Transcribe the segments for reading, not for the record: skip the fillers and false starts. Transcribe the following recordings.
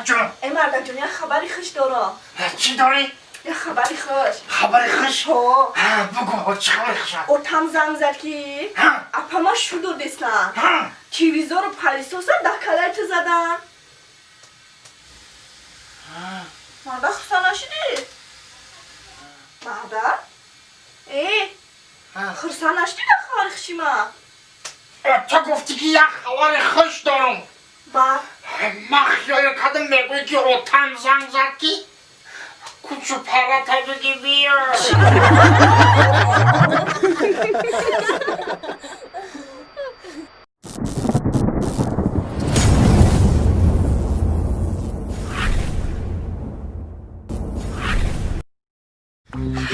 Ҷон. Э, мардак ҷон, як хабари хуш дорам. Чӣ дорӣ? Як хабари хуш. Хабари хуш? Ҳо. Бугӯ, чӣ хабари хуш? Отам занг зад, ки апама шу додестан. Телевизору пылесоса дар калаи ту задан. Мардак, хурсанд нашудӣ? Мардак? Э, хурсанд нашудӣ дар хабари хуши ман? Ту гуфтӣ, ки як хабари хуш дорам. Ба. Ман хиёл кардам, мегӯӣ, ки отам занг зад, ки кучу парата биги биё.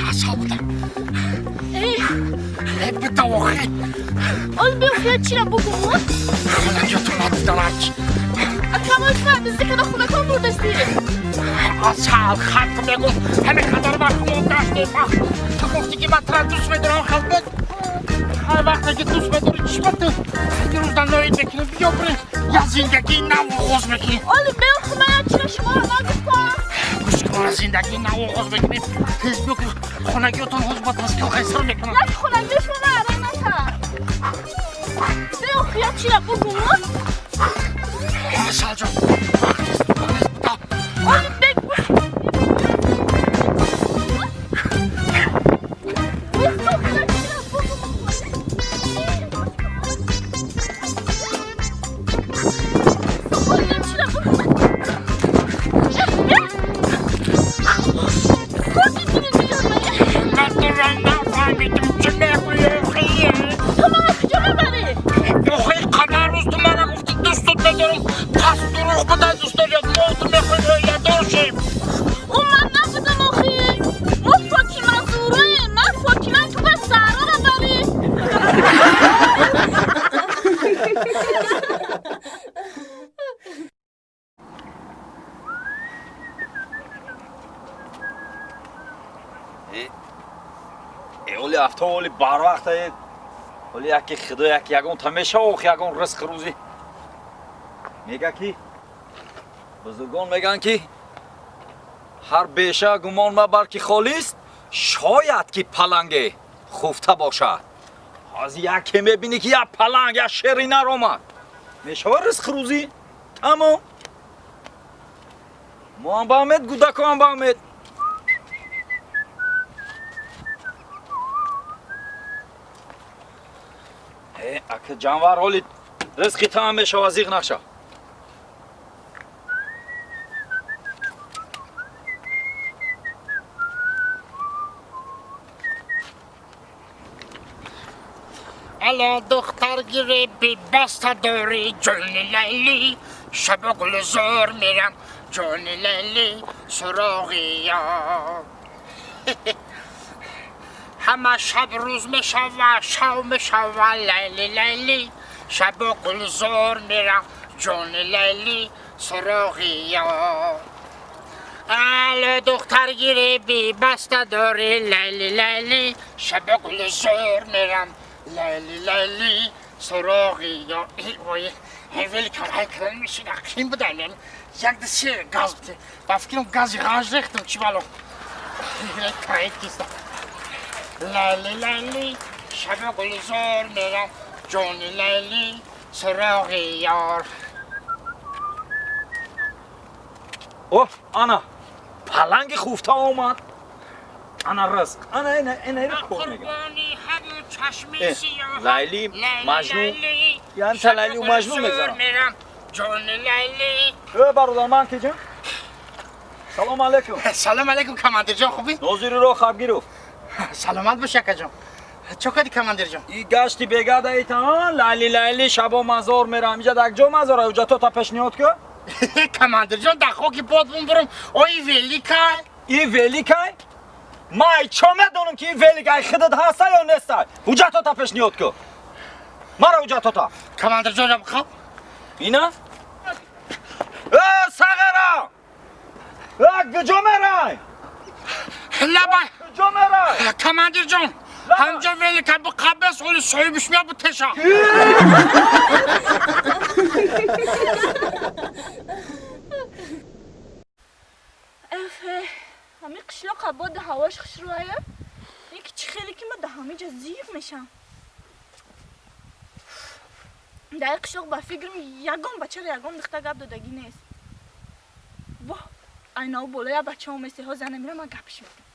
Асал будам. Э, Бита охи. Ол биё, чира бугум? Хонагиётон надиданак. Акамои ма дизди када хонакон бурдасти. Асал, хат мегум, ҳаме қадар вақт мо гаштем. Ту гуфтӣ, ки ман тура дӯст медорам, хел буд. Ҳар вақте ки дӯст медорӣ, чӣ ба ту дирӯз ноид мекунӣ? Биё, бирем, як зиндагии нав оғоз мекунем. Оли биё, ман чира шуморо нагуфтам. Гӯш кун, зиндагии нав оғоз мекунем. Тез биё, ки хонагиётон ҳоз ба таскил қайсар мекунанд. Як хонагиё шумо арай накард. Биё, я чира бугум? Асалҷон, вақт нест, вақт нест, бита. Оли бег. Ман тура нафаҳмидим, чӣ мегӯӣ охи? Охи, қадар рӯз ту мана гуфтӣ, дӯстот медорам, пас дурӯғ буда, дӯстдорӣ. Мо ту мехоҳем оиладор шем. Ман набудам охи. Мо Фотима Зуроем. Ман Фотима, ту ба Заҳрора барӣ. Э, оли авто оли барвақт е. Оли яки худо як ягон та меша, ох, ягон ризқ рӯзӣ. Мега ки бузургон меган, ки ҳар беша гумон мабар, ки холист, шояд ки паланге хуфта бошад. Ҳозир яке мебинӣ, ки як паланг, як шери нар омад. Мешава ризқ рӯзӣ. Тамом. Мо ҳам ба умед, гудако ҳам ба умед. Э, ака ҷанвар, ҳоли ризқи таам мешава, зиғ наша. Ало, духтар гиреби баста дорӣ, ҷони Лайли, шабу гулзор мерам, ҷони Лайли, суроғи ёр. Ҳама шаб рӯз мешава, шав мешава, Лайли, Лайли, шабу гулзор мерам, ҷони Лайли, суроғи ёр. Ало, духтар гиреби баста дорӣ, Лайли, Лайли, шабу гулзор мерам, Лайли, Лайли, суроғи ёр. Ой, великам ҳай кардан мешина, қин будан, як ди се газ бите, ба фикрам гази ғанж рехтам, чӣ бало таид киста. Лайли, Лайли, шабу гулзор мерам, ҷони Лайли, суроғи ёр. О, ана паланги хуфта омад. Ана ризқ. Ана ина ина ира кор мегам. Қурбони ҳамун чашми Э, сиёҳ. Лайли, Маҷнун. Яъне та Лайлию Маҷнун мегзарам. Мерам, ҷони Лайли. Э, бародар, ман киҷам? Салом алейкум. Салом алейкум, командирҷон, хубӣ? Нозири роҳ Хабгиров. Саломат бош, акаҷон. Чо кардӣ, командирҷон? И гашти бегада ита, Лайли, Лайли, шабо мазор мерам. Иҷа дар ҷо мазора, ҳуҷҷато та пешниҳод ку. Командирҷон, дар хоки под бумбурум, ои великай. И великай? Ман чо медонам, ки и великай худат ҳаста ё неста? Ҳуҷҷато та пешниҳод ку. Мара ҳуҷҷатота. Командирҷон, хоб. Ина? Э, сағара! Э, куҷо мерай? Лабай. Куҷо мерай? Командирҷон, ҳамҷо велика биқабес, оли соҳибиш мея бутеша. Боди ҳавош хушрӯая, ки чӣ хеле ки ма да ҳамиҷа зиқ мешам. Дар қишлоқ ба фикрам, ягон бачаро ягон духта гап додагӣ нест. Воҳ, айнав боло я бача омесе. Ҳозир намира, ма гапш метам,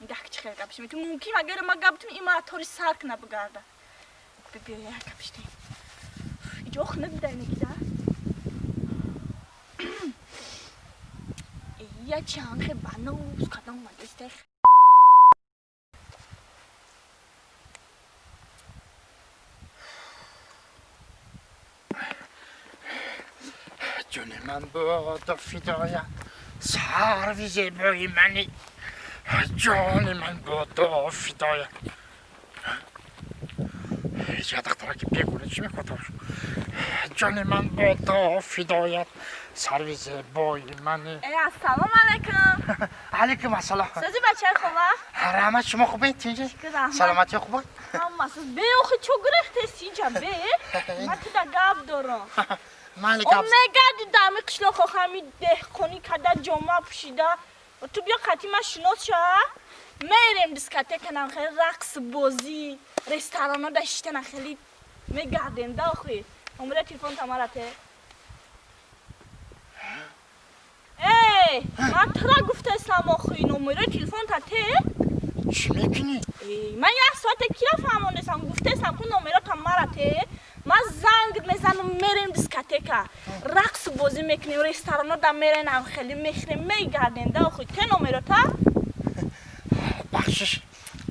нигаҳ, чӣ хел гапш метам. Мумкин, агар ма гап битам, има тори сар кна бигарда. Биё, як гапш тем. Иҷо хунук бидай некида. Я чанхе банус кадам омадесте. Ҷони ман бодо фидоя, сарви зебои мани, ҷони ман бодо фидоя. Я духтараки бегуна чӣ мекотош? Ҷони ман бодо фидоят, сарви зебои мани. Э, ассалому алайкум. Алайкум ассалом. Сози, бачаи хола? Раҳмат, шумо хубед, тинҷи, саломатӣ хуб? Ҳамасиз. Бе, охи, чо гурехтеси инҷа? Бе, ман туда гап дорам. Майли, гап. Мегарди дами қишлоқ, ҳами деҳқонӣ када, ҷома пӯшида. Ту биё, қати ма шинос ша, мерем дискотеканам, хеле рақс, бозӣ, ресторано да шиштана, хеле мегардем да. Охи, омада телефон тамарате. Эй, ман тура гуфтаистам, охи, номерои телефонта те. Чӣ мекунӣ? Ман як соате кира фаҳмондестам, гуфтаистам, ку номерота мара те, ман занг мезанам, мерем дискотека, рақс бозӣ мекунем, ресторано да меренам, хеле мехӯрем, мегардем да. Охи, те номерота. Бахшиш,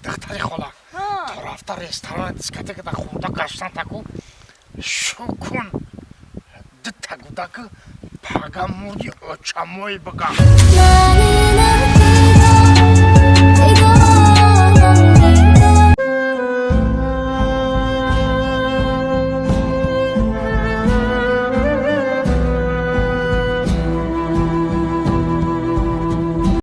духтари хола, то рафта ресторан, дискотека да хӯрда гаштан таку шу кун, дута гудаку пага мурди очамои бигам.